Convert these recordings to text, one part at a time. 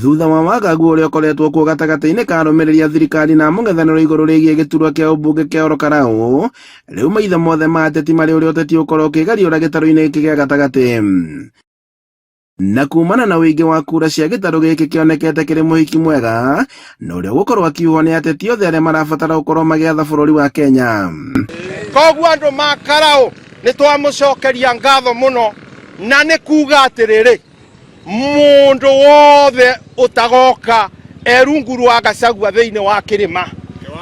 Thutha wa wagagu ũrĩa ũkoretwo kuo gatagatĩ-inĩ ka arũmĩrĩri a thirikari na mũng'ethanĩro igũrũ rĩgiĩ gĩturwa kĩa ũmbunge kĩa Ol Kalou, rĩu maitho mothe ma ateti marĩ ũrĩa ũteti ũkorwo ũkĩgariũra gĩtarũ-inĩ gĩkĩ gĩa gatagatĩ. Na kumana na ũingĩ wa kura cia gĩtarũ gĩkĩ kĩonekete kĩrĩ mũhiki mwega na ũrĩa ũgũkorwo akiuhwo nĩ ateti othe arĩa marabatara gũkorwo magĩatha bũrũri wa Kenya. Koguo andũ ma Karau nĩ twamũcokeria ngatho mũno, na nĩ kuga atĩrĩrĩ, mũndũ wothe ũtagoka e rungu rwa Gachagua thĩinĩ wa kĩrĩma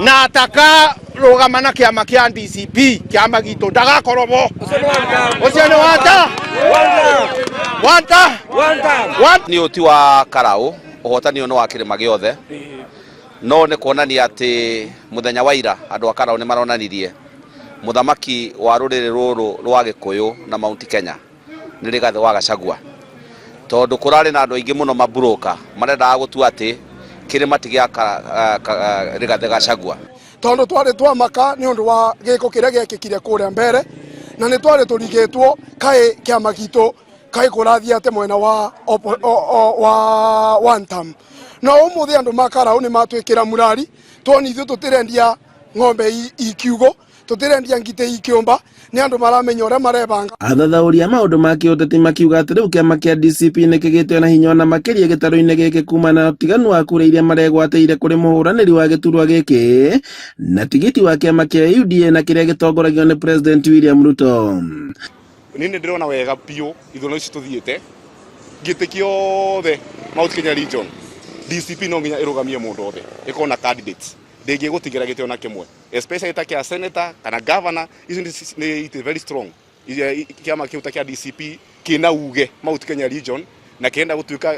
na atakarũgama na kĩama kĩa DCP, kĩama gitũ, ndagakorwo bo. Ũcio nĩ wata wanta. Nĩ ũti wa Karau, ũhotani ũyũ nĩ wa kĩrĩma gĩothe, no nĩ kuonania atĩ mũthenya wa ira andũ a Karau nĩ maronanirie mũthamaki wa rũrĩrĩ rũrũ rwa Gĩkũyũ na Mount Kenya nĩ Rigathĩ wa Gachagua, tondũ kũrarĩ na andũ aingĩ mũno maburoka marendaga gũtua atĩ kĩrĩma ti gĩa Rigathĩ Gachagua. Tondũ twarĩ twamaka nĩ ũndũ wa gĩko kĩrĩa gĩekĩkire kũrĩa mbere, na nĩ twarĩ tũrigĩtwo kaĩ kĩama gitũ kaĩ kũrathiĩ atĩ mwena wa wa one term. No ũmũthĩ andũ ma Karau nĩ matwĩkĩra murari, tuoni ithuĩ tũtirendia ng'ombe i kiugo, tũtirendia ngitĩ i kĩũmba, nĩ andũ maramenya ũrĩa marebanga. Athathaũri a maũndũ ma kĩũteti makiuga atĩ rĩu kĩama kĩa DCP nĩ kĩgĩte na hinya ona makĩria gĩtarũ-inĩ gĩkĩ kumana na ũtiganu wa kura iria maregwatĩire kũrĩ mũhũranĩri wa gĩturwa gĩkĩ na tigiti wa kĩama kĩa UDA na kĩrĩa gĩtongoragio nĩ President William Ruto. Niĩ nĩ ndĩrona wega biũ ithurano ici tũthiĩte gĩtĩ kĩothe Mount Kenya region, DCP no nginya ĩrũgamie mũndũ othe, ĩkorwo na candidates, ndĩngĩgũtigĩra gĩtĩ ona kĩmwe, especially ta kĩa senator kana governor. Icio nĩ itĩ very strong. Kĩama kĩu ta kĩa DCP kĩna uge Mount Kenya region na kĩrenda gũtuĩka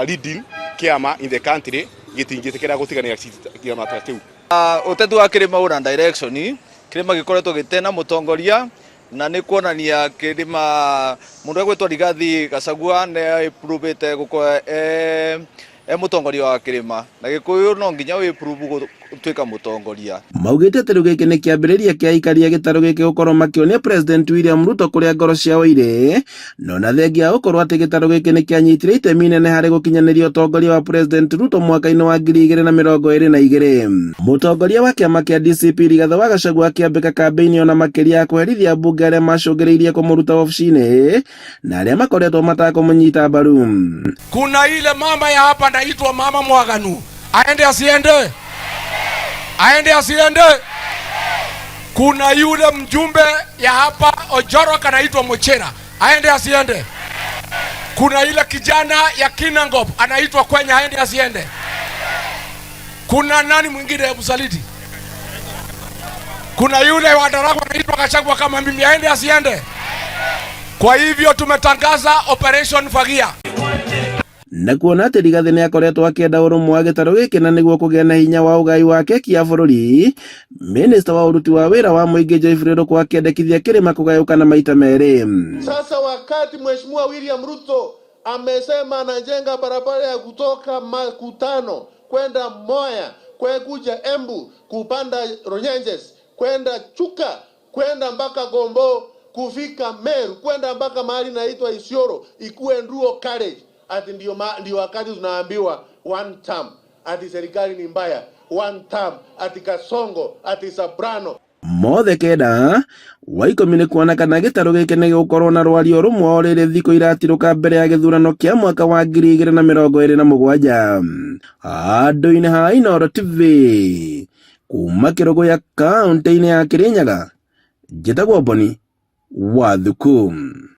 leading kĩama in the country, gĩtingĩtĩkĩra gũtiganĩra kĩama ta kĩu. Ũteti wa kĩrĩma ũna direction, kĩrĩma gĩkoretwo gĩtena mũtongoria, na nĩ kuonania kĩrĩma mũndũ egwĩtwo Rigathi Gachagua nĩ ĩpruvĩte gũkorwo e mũtongoria wa kĩrĩma, na Gĩkũyũ no nginya wĩprove gũtuĩka mũtongoria. Maugĩte atĩ rĩu gĩkĩ nĩ kĩambĩrĩria kĩa aikari a gĩtarũ gĩkĩ gũkorwo makĩonia President William Ruto kũrĩa ngoro ciao irĩ, na ona thengia ya gũkorwo atĩ gĩtarũ gĩkĩ nĩ kĩanyitire itemi inene harĩ gũkinyanĩria ũtongoria wa President Ruto mwaka-inĩ wa 2022. Mũtongoria wa kĩama kĩa DCP Rigathĩ wa Gachagua akĩambĩka kambĩini ona makĩria ya kũherithia ambunge arĩa macũngĩrĩirie kũmũruta wabici-inĩ na arĩa makoretwo matakũmũnyita mbaru. Kuna ile mama ya hapa anaitwa Mama Mwaganu, aende asiende? Aende asiende? Kuna yule mjumbe ya hapa Ojoro anaitwa Mochera, aende asiende? Kuna ile kijana ya Kinangop anaitwa Kwenya, aende asiende? Kuna nani mwingine ya msaliti? Kuna yule wa Ndaragwa anaitwa Gachagua kama mimi, aende asiende? Kwa hivyo tumetangaza Operation Fagia. Na kuona atĩ Rigathĩ nĩ akoretwo akĩenda ũrũmwe wa gĩtarũ gĩkĩ na nĩguo kũgĩa na hinya wa ũgai wa keki ya bũrũri, Minista wa ũruti wa wĩra wa mũingĩ Geoffrey Ruku akĩendekithia kĩrĩma kũgayũkana maita merĩ. Sasa wakati Mheshimiwa William Ruto amesema anajenga barabara ya kutoka Makutano kwenda Moya, kuja Embu, kupanda Runyenjes, kwenda Chuka, kwenda mpaka Gombo, kufika Meru, kwenda mpaka mahali naitwa Isiolo, ikuwe dual carriage. Ati ndio wakati tunaambiwa one term, ati serikali ni mbaya, one term, ati Kasongo, ati Soprano. Mothe kenda wa 10 nĩ kuona kana gĩtarũ gĩkĩ nĩ gĩgũkorwo na rwario rũmwe o rĩrĩ thikũ iratirũka mbere ya gĩthurano kĩa mwaka wa 2027. Handũ-inĩ ha Inooro TV kuma Kĩrũgũya kaũntĩ-inĩ ya Kĩrĩnyaga, njĩtagwo Boni wa Thuku.